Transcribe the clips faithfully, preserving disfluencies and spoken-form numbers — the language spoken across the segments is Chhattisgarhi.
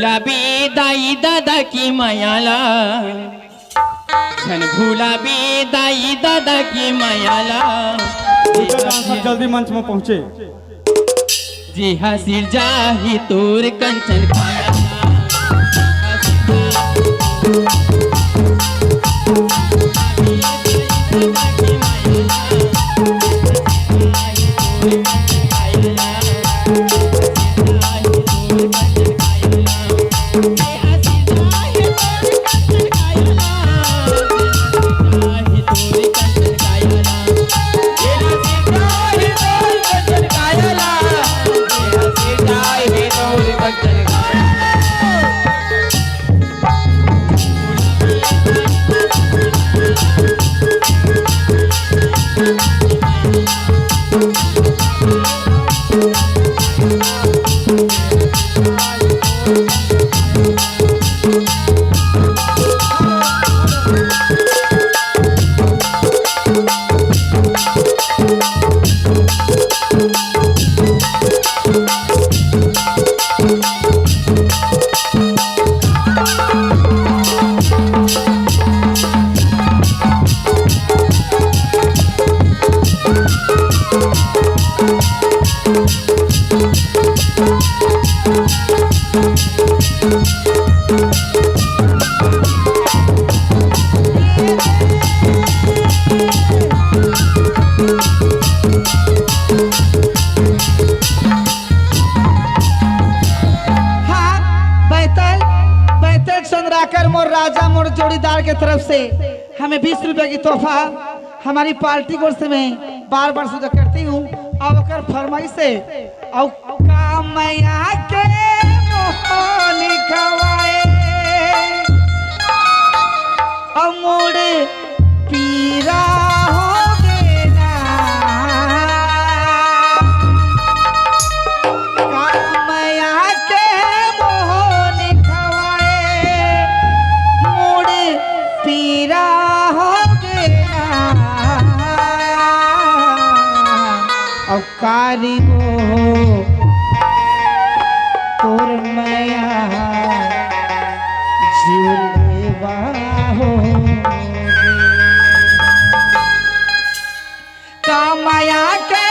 भुलाबे दाई ददा के मया ला, झन भुलाबे दाई ददा के मया ला। दूसरा डांसर जल्दी मंच में पहुंचे। जे हा सिरजाही तोर कंचन काया ला। हाँ, बैतल, बैतल चंद्राकर मोर राजा, मोर जोड़ीदार के तरफ से हमें बीस रुपए की तोहफा हमारी पार्टी की ओर से मैं बार बार सुधा करती हूँ। अब ओकर फरमाइश है, अब का मया के मोह लिखवाए, अब मोर पीरा हो गे ना। का मया के मोह लिखवाए, मोर पीरा हो गे ना। अब कारी वो तोर मया जीव लेवा हो। का मया के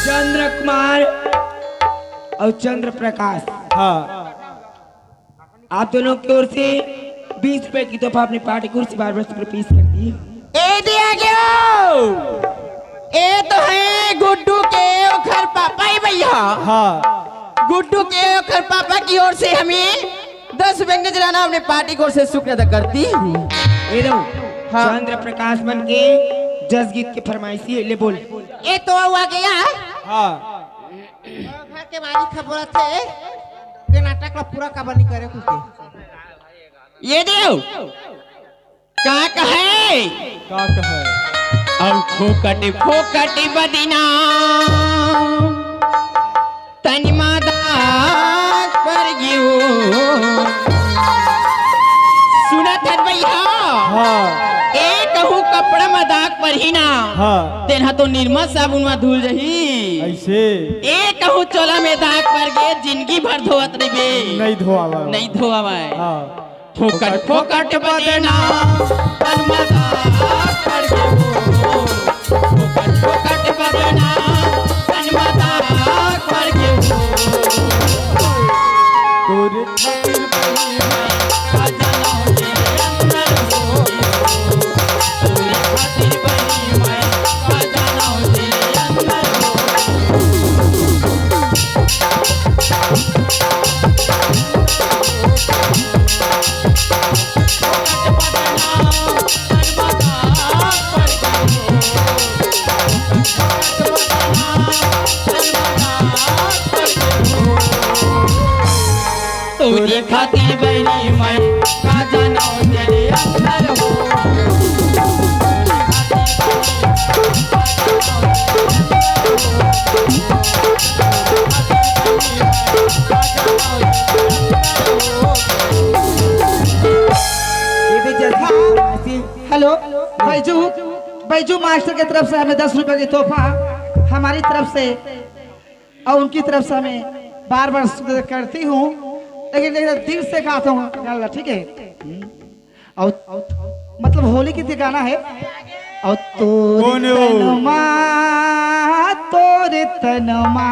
चंद्र कुमार और चंद्र प्रकाश, हाँ। आप दोनों की ओर से बीस रुपए की तोहफा अपनी पार्टी कुर्सी बार बार पेश कर दी। ए दिया गयो, ए तो है गुड्डू के ओखर पापा ही भैया। हाँ। गुड्डू के ओखर पापा की ओर से हमें दस रुपए नजराना अपने पार्टी की ओर से शुक्रिया अदा करती हूँ। ए दो, हाँ। चंद्र प्रकाश मन के जस गीत के फरमाइशी है, ले बोल। ए तो हुआ गया। हाँ। घर के मालिक ह बोलत हे, के नाटक ला पूरा काबर नहीं करे कुछ। ये देव, का कहे? का कहे? अब फोकट फोकट बदना तन मा दाग पर गियो। सुनत हन भैया? हाँ। ए कहूँ कपड़ा मा दाग परही ना, हाँ। तेन ह तो निरमा साबुन मा धुल जही। ऐसे? ए कहूँ चोला में दाग पर गे, जिंदगी भर धोवत रहिबे। नहीं धोआवा। नहीं धोआवा। हाँ। फोकट फोकट बदना तन मा दाग पर गे हो। फोकट फोकट बदना तन मा दाग पर गे हो। तोरे खातिर बहिनी का जनम के अंदर तोरे खातिर बहिनी मैं का जानव तेरे अंदर हो। ये भी जल्दी। हाँ, हेलो, बैजू, बैजू मास्टर की तरफ से हमें दस रुपए की तोहफा, हमारी तरफ से और उनकी तरफ से हमें बार बार शुक्रिया करती हूँ, लेकिन, लेकिन दिल से गाता हूँ गाना, ठीक है? और मतलब होली की गाना है। और तोर कौन है वो? तनमा, तोर तनमा,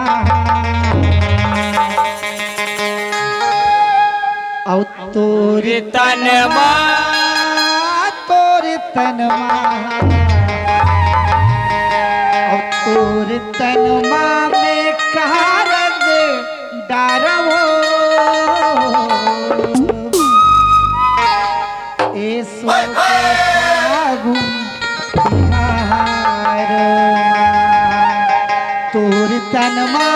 और तोर तनमा, तोर तनमा, और तोर तनमा में का रंग डारवो। एसो के फागुन तिहार, तोर तनमा,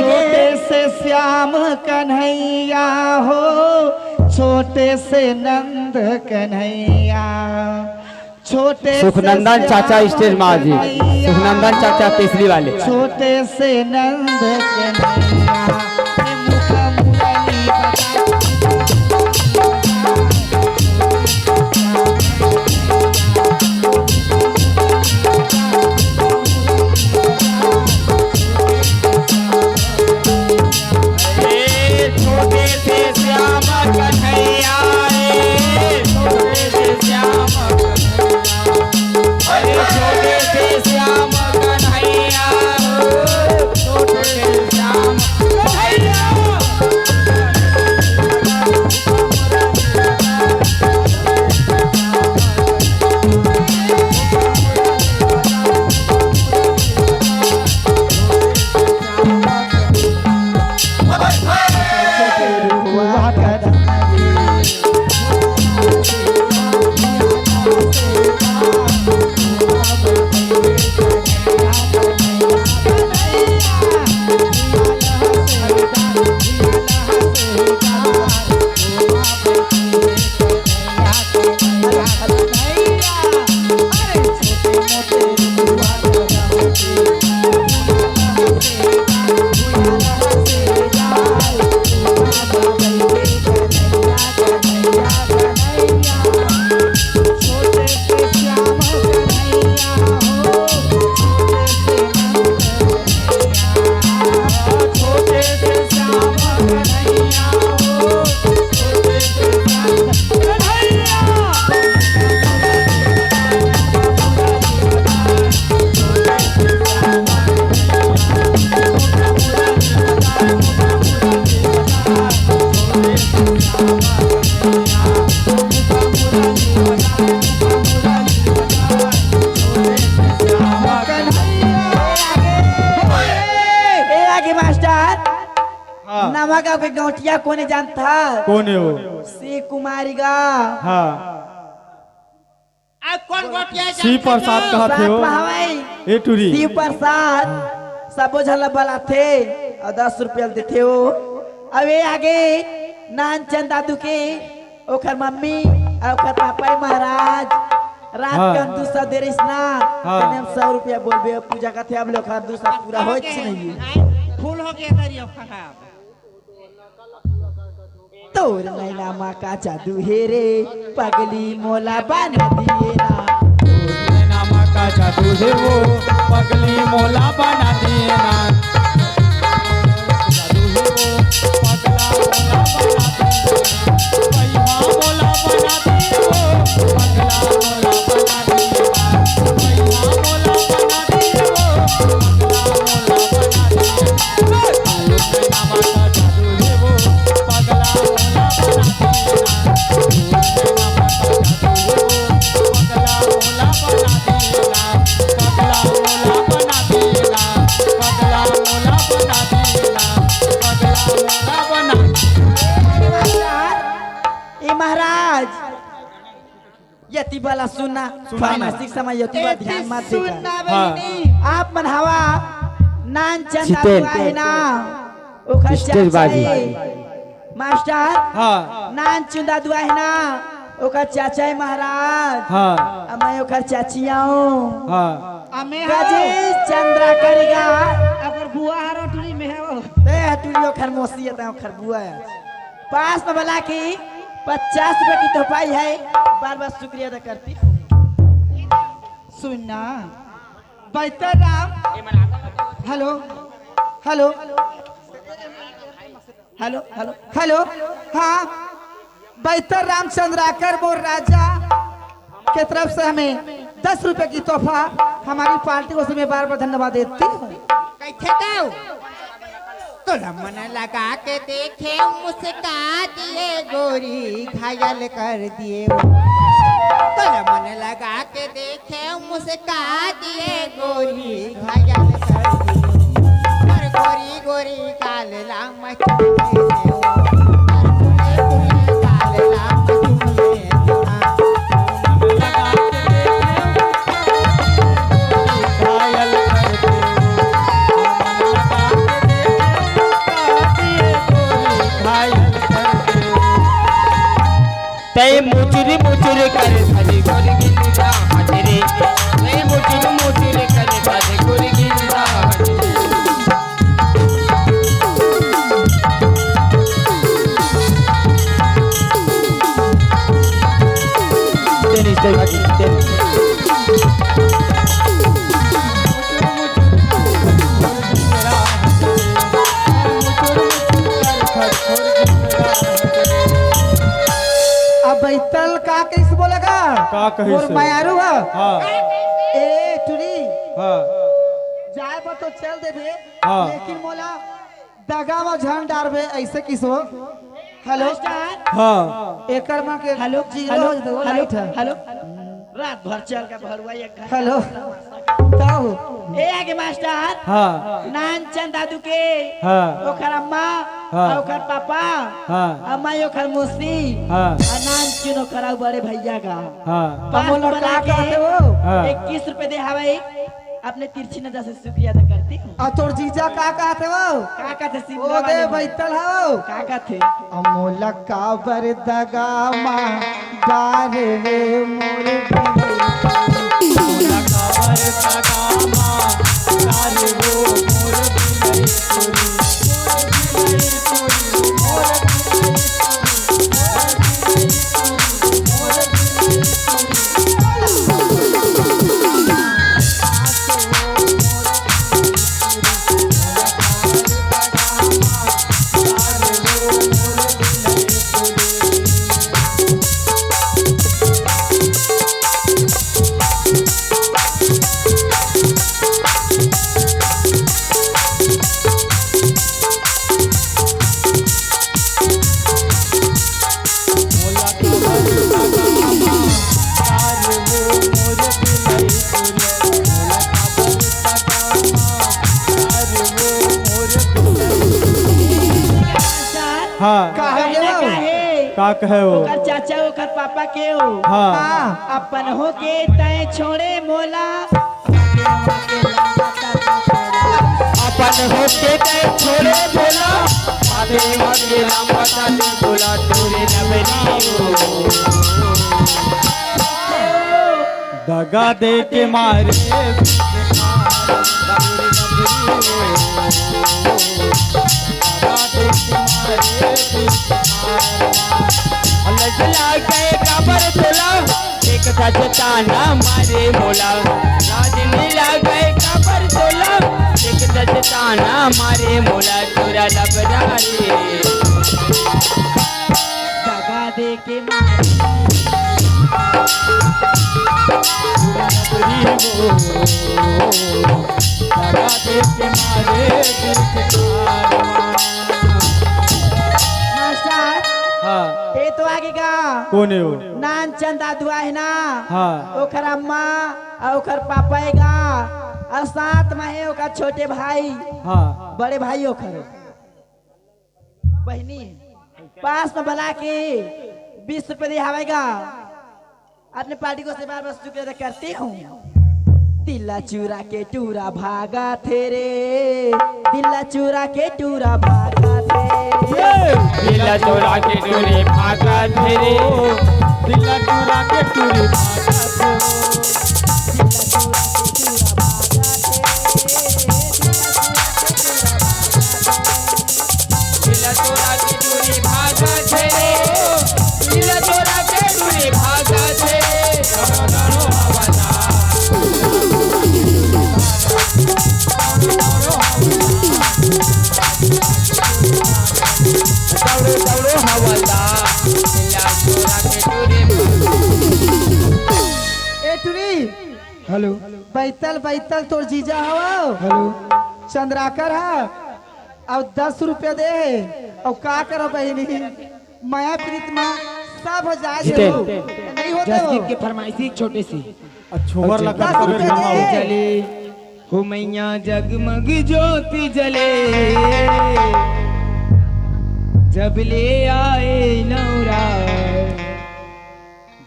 छोटे से श्याम कन्हैया हो, छोटे से नंद कन्हैया, छोटे से सुखनंदन चाचा श्याम स्टेज में आ जी। कन्हैया, सुखनंदन चाचा तेसली वाले। छोटे से नंद कन्हैया, मुख मुरली बजा। ए छोटे से श्याम कन्हैया रे, छोटे से श्याम कन्हैया। अरे छोटे से श्याम कन्हैया हो, छोटे से श्याम गाँव के गौटिया कोने जानता? कोने हो? शिव कुमारी गा। हाँ। अब कौन गौटिया शिव प्रसाद कहत हे हो। ए टूरी। शिव प्रसाद सबो झन ला बलाथे अउ दस रुपया देथे हो। अब ए आगे नानचंद दादू के ओकर मम्मी अउ ओकर पापा ही महाराज रात हाँ। के हम दू सौ दे रहिस ना, हाँ। तेने हम सौ रुपया बोलबे, पूजा करथे, अब ले ओकर दू सौ पूरा होइच नहीं। फूल हो गया दरिया खराब। तोर नैना मा का जादू हे रे, पगली मोला बना दिए ना। तोर नैना मा का जादू हे वो, पगली मोला बना दिए ना। जादू हे वो, पगला मोला बना दिए ना। भैया मोला बना दिए वो, पगला मोला बना दिए ना। भैया मोला बना दिए वो, पगला मोला बना दिए ना। ए महाराज, यति वाला सुनना, सुनना। मानसिक समय यति वाला ध्यान मत देकर। सुनना हाँ। बहिनी। आप मन हवा नानचंद जितेन। दादू आहे ना, ओखर स्टेज चाचा बाजी। हे। मास्टर, हाँ। नानचंद दादू आहे ना, ओखर चाचा हे महाराज। हाँ। अउ मैं ओखर चाची आऊँ। हाँ। अमे गजेश चंद्राकर गा। अगर बुआ हरो टुरी में हो। ते टुरी ओखर मौसी हे, ते ओखर बुआ हे। पास में बला की पचास रुपए की तोहफा हे, बार बार शुक्रिया अदा करती हूँ। सुनना, बैतल Ram, hello, hello, hello, hello, hello, हाँ, बैतल राम चंद्राकर मोर राजा के तरफ से हमें दस रुपए की तोहफा हमारी पार्टी को से मैं बार बार धन्यवाद देती हूँ। कैसे दाऊ? तोला मन लगा के देखे, मुस्का दिए गोरी, घायल कर दिए वो। तोला मन लगा के देखे, मुस्का दिए गोरी, घायल कर दिए। हर गोरी गोरी गाल ला मैं चूम लेते हो। हर गोरी गोरी गाल ला मैं चूम लेते हो। तै मुचुरी मुचुरी करे सारी गोरी गिंदा हजरे। तै मुचुरी मुचुरी करे सारी गोरी गिंदा हजरे। अब बैतल का कइसे बोलेगा? का कहिस? मोर मयारू ह। हाँ। ए टुरी। हाँ। जाए बर तो चल देबे, हाँ। लेकिन मोला दगा म झन डारबे, अइसे किसो। हेलो। मास्टर। हाँ। एकर माँ के हेलो, जीरो हेलो, हो जतौ, हेलो, लाइट ह। हेलो। रात भर चल के भरुआ एक घंटा। हेलो। ताऊ। ए आगे मास्टर। हाँ। नानचंद दादू के। हाँ। ओकर अम्मा। हाँ। अउ ओकर पापा। हाँ। अम्मा ओकर मौसी। हाँ। अउ नानचुन ओकर अउ बड़े भैया का। हाँ। पाँच हमन ला बना का के कहते हो? हाँ। इक्कीस रुपए दे हवई। अपने तिरछी नजर से शुक्रिया अदा करती हूँ। अउ तोर जीजा का कहत हे वो? का कहत हे ओ सिमरा दे वाले में? बैतल हव। का कहत हे? अमोला काबर दगा मा डारे रे मोर बिलई। अमोला काबर दगा मा डारे वो मोर बिलई। कहे हो? ओकर चाचा, ओकर पापा के हो। हाँ। हाँ। अपन होके तय छोड़े मोला। अपन होके तय छोड़े मोला। बाबे बाबे राम बता दे बोला तोरे नबरी हो। दगा दे के मारे। लज लागे काबर तोला, एक सच ताना मारे मोला। लाज नहीं लागे काबर तोला, एक सच ताना मारे मोला। तोरा लबरा रे। दगा दे के मारे। दगा दे के मारे। मास्टर, हाँ। ए तो आगे गा। कोन हे वो? नानचंद दादुआ हे ना? हाँ। ओखर अम्मा अउ ओखर पापा हे गा। अउ साथ म हे ओखर छोटे भाई। हाँ। बड़े भाई ओखर बहिनी हे। पास म बला के बीस रुपया दे हावय गा। अपने पार्टी को से बार बार शुक्रिया अदा करती हूँ। दिल्ला चुरा के टूरा भागा थे रे, दिल्ला चुरा के टूरा भागा थे। दिल्ला चुरा के टूरी भागा थे रे। दिल्ला चुरा के टूरी भागा थे। दिल्ला चुरा के टूरा भागा थे। दिल्ला चुरा के टूरी भागा थे रे। दिल्ला चुरा के टूरी भागा थे। ए टुरी, हेलो। बैतल, बैतल तोर जीजा हवव। हेलो। चंद्राकर ह, अउ दस रुपया दे हे, अउ का करव बहिनी, मया प्रीत म सब हो जाए जितेन, हो। नहीं होते हो। जसदीप के फरमाइशी एक छोटे सी। छोबर ला दस रुपया दे। जले, हो मैया जगमग ज्योति जले, जब ले आए नवरा।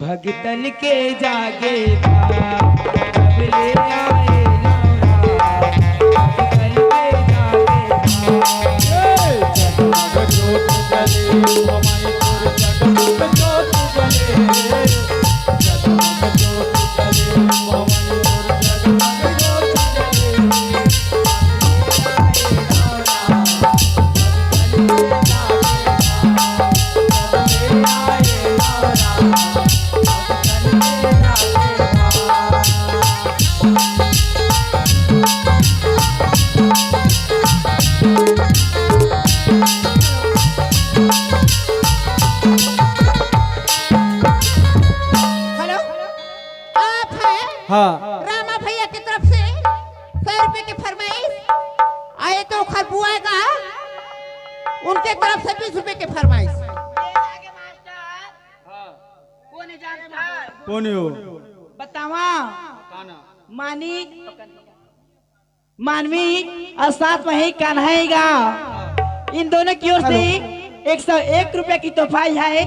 भगतन के जागे बा, जब ले आए नवरा। भगतन के जागे बा। जगमग ज्योत जले, ओ माई तोर जगमग ज्योत जले। जगमग ज्योत जले, ओ माई तोर जगमग ज्योत जले। हेलो, आप हैं? हाँ। रामा भैया की तरफ से सौ रुपए की फरमाइश आए तो खरबुआ का, उनके तरफ से बीस रुपए की फरमाइश। कोन हे वो? बतावा। मानिक, मानवी अउ साथ म हे कान्हा हे गा। इन दोनों की ओर से हेलो। एक सौ एक रुपया की तोहफा हे।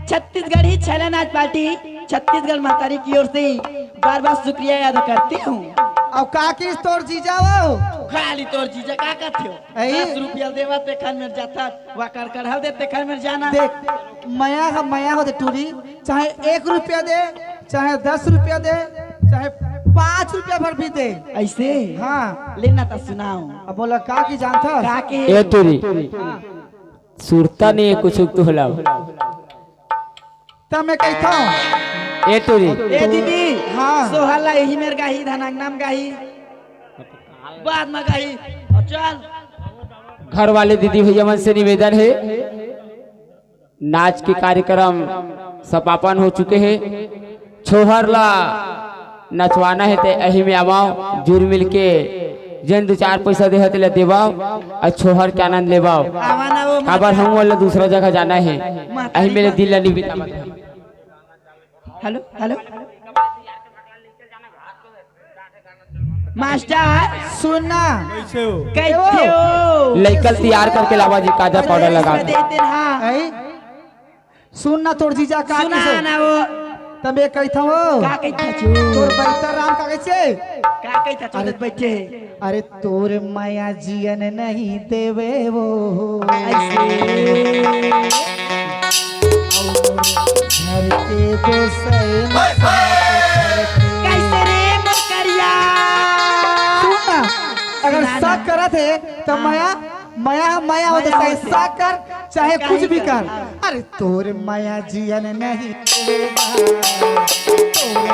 छत्तीसगढ़ी छैला नाच पार्टी छत्तीसगढ़ महतारी की ओर से बार बार शुक्रिया अदा करती हूँ। अउ का किस तोर जीजा वो? खाली तोर जीजा का करते हो? अई? दस रुपया देवा तेखन मेर जाता, वा कर कर हल दे तेखन मेर जाना। देख, मया ह मया होथे टूरी, चाहे एक रुपया दे, चाहे दस रुपया दे, चाहे पाँच रुपया भर भी दे। अइसे? हाँ। लेना त सुनाव। अब बोला का कि जानथस? का के? ए टूरी। हाँ। सुरता नहीं हे कुछ तो हलाव। त मैं कहिथव। ए टूरी। ए दीदी। हाँ। सोहर ला इही मेर गाही, धन अंगना म गाही। बाद म गाही। अउ चल। घर वाले दीदी भैया मन से निवेदन हे, नाच के कार्यक्रम समापन हो चुके हे। छोहर ला नचवाना हे ते एही में आवव, जुर मिल के जेन दू चार पैसा देहे तेला देवव, अउ छोहर के आनंद लेवव। आवा ना वो काबर माता। हम वाला दूसरा जगह जाना हे, महतारी एही मेरे का दिल ला निवेदन। Hello, hello. मास्टर, सुन ना। कैसे हो? कैसे हो? लइका ल तैयार करके लावा जी, काजर पाउडर लगा के। देते ना। आई? सुन ना, तोर जीजा का सुना कहिसे? ना वो। तबे कहिथंव वो। का कहिथे चू? तोर बहितर राम का कहिसे? का कहिथे चू? अरे, बइठे। अरे, तोर मया जियन नहीं देवे वो। अइसे। घर के गोसाई में कइसे रे मोर करिया? सुन ना, अगर सुना ना। शक करत हे, त हाँ। मया मया, मया होथे, मया चाहे होथे। शक कर, चाहे कुछ भी कर। अरे, तोर मया जियन नहीं देवेगा, तोर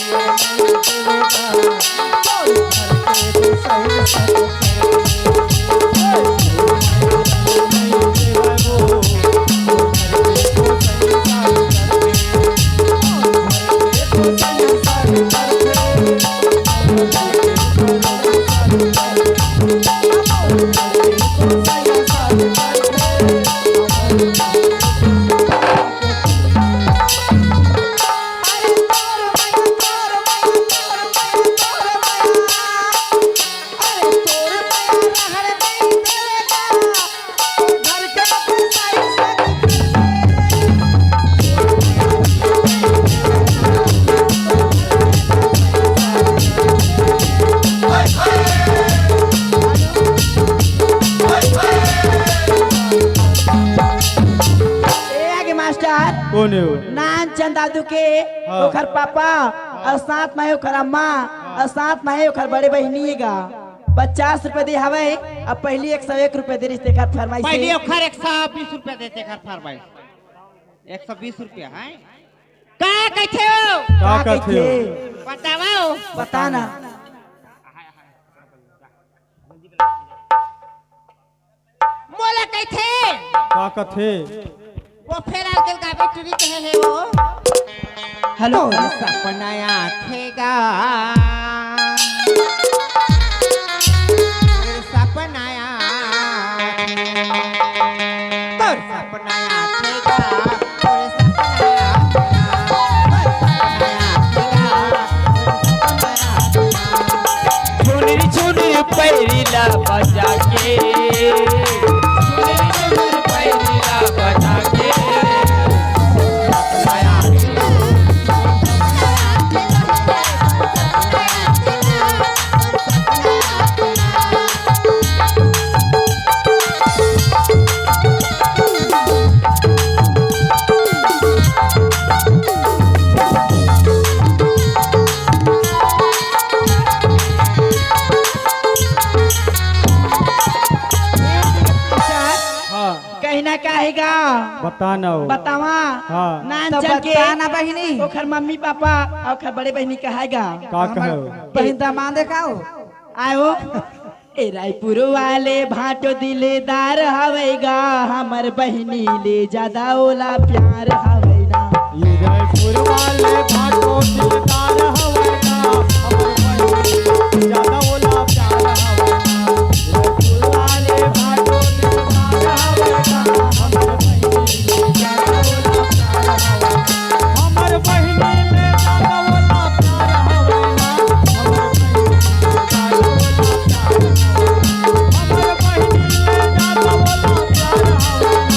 मया जियन नहीं देवेगा, तोर घर के गोसाई में ए आगे मास्टर, कौन है वो? नानचंद दादू के हाँ। ओखर पापा, अउ साथ में ओखर अम्मा, अउ साथ में ओखर बड़े बहिनी हे गा। पचास रुपया दे हवय, अब पहिली एक सौ एक रुपया दे रहिस, तेखर फरमाइश हे। पहिली ओखर एक सौ बीस रुपया दे, तेखर फरमाइश। एक सौ बीस रुपया हे। का कहिथे वो? का का कहिथे? कहिथे? बतावा वो। बता ना। मोला कहिथे। का कथे? वो फेर आजकल गावे टुरी कहे हे वो। हेलो। तोर सपना आथे गा। तोर सपना आथे। तोर सपना आथे गा। तोर सपना आथे गा। तोर सपना आथे गा। तोर सपना आथे गा। झुनरी झुनरी पैरी ला बजा के, झुनरी झुनरी पैरी ला बजा के। हाँ। कहिना का हे गा? बता ना वो। बतावा। हाँ। नानचंद के बहिनी। ओखर मम्मी पापा अउ ओखर बड़े बहिनी कहे गा। का कहे वो? बहिन दामाद हे का वो? आय वो। ए रायपुर वाले भांटो दिलदार हवय गा, हमर बहिनी ले जादा ओला प्यार हवय ना। ए रायपुर वाले भांटो दिलदार हवय ना, हमर बहिनी ले जादा ओला प्यार हवय ना। ए रायपुर वाले भांटो दिलदार हवय ना, हमर बहिनी ले जादा ओला प्यार हवय ना। हमर बहिनी ले जादा ओला प्यार हवय ना, हमर बहिनी ले जादा ओला प्यार हवय ना, हमर बहिनी ले जादा ओला प्यार हवय ना, हमर बहिनी ले जादा ओला प्यार हवय ना।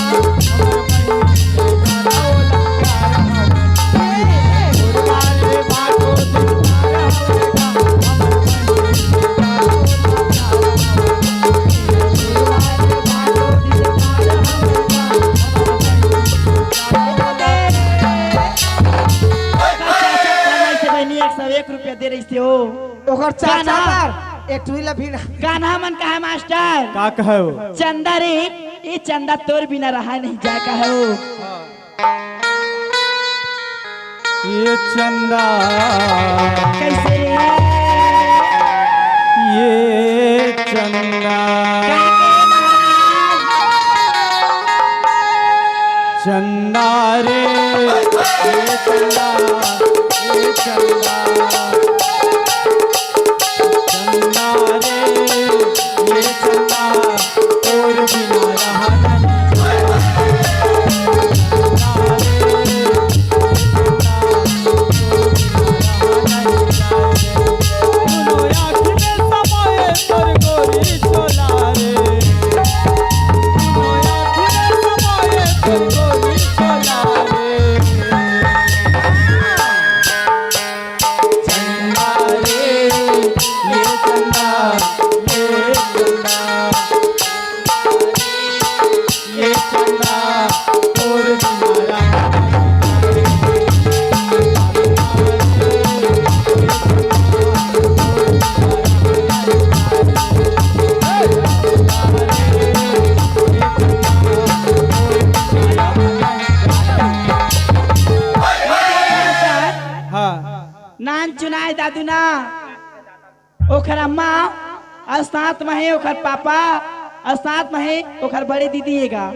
चाचा फरमाइश से बहिनी एक सौ एक रुपया दे रहिस हे वो। ओकर चाचा कान्हा। बर एक ठुरी ला भी ना। कान्हा मन कहे मास्टर। का कहे वो? चंदा रे, ए चंदा तोर बिना रहा नहीं जाय कहे वो। ये चंदा, कैसे रे? ये चंदा, चंदा रे, ये चंदा, ये चंदा, चंदा रे, ये चंदा, तोर बिना रहा नहीं जाए। ना हे दादू ना, ओखर अम्मा अउ साथ म हे ओखर पापा अउ साथ म हे ओखर बड़े दीदी हे गा।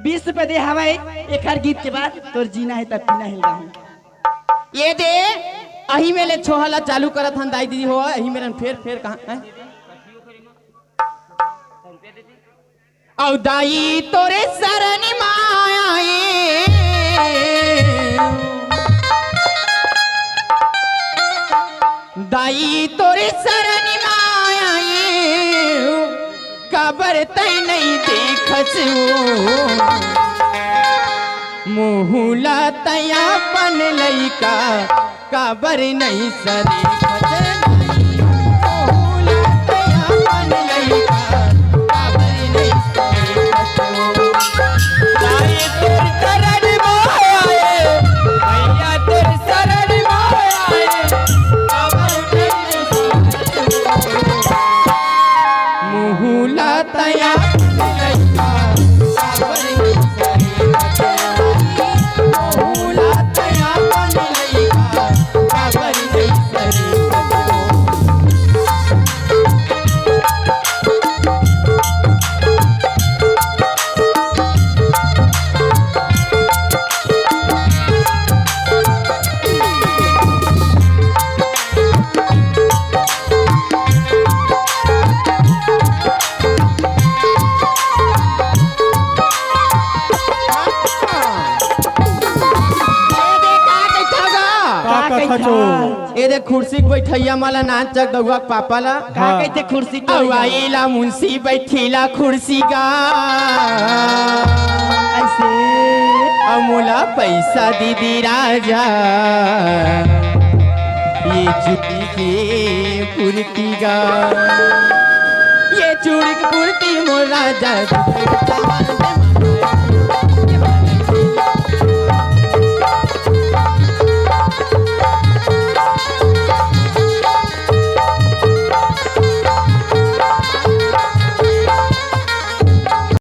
बीस रुपया दे हवय, एखर गीत के बाद तोर जीना हे त पीना हे गा। ये दे, अही मेर ले छोहा ला चालू करत हन दाई दीदी हो, अही मेर ले फेर, फेर कहाँ, हैं? अउ दाई तोरे सरन म आए, दाई तोरे सरन म आए, काबर तैं नइ देखस ओ, मुहूं ला तैं अपन लइका काबर नइ सरेखस ओ, मुहूं ला तैं अपन लइका काबर नइ सरेखस ओ। दाई तोर सरन म आए, भैया तोर सरन म आए, काबर नइ सरेखस ओ। मुहूं ला तैं अपन लइका काबर नइ सरेखस ओ, मुहूं ला तैं अपन लइका काबर नइ सरेखस ओ। ए दे, का कहिथस गा? का का कहिथस? कथस ओ? ए दे, खुर्सी के बइठइया मन ला नान चकदउहा के पापा ला। का हाँ। कहिथे खुर्सी के अउ बइठइया? आइला मुंशी बइठिला खुर्सी गा। अइसे? अउ मोला पइसा दीदी राजा, ये चुटी के पुरती गा, ये चूड़ी के पुरती मोर राजा।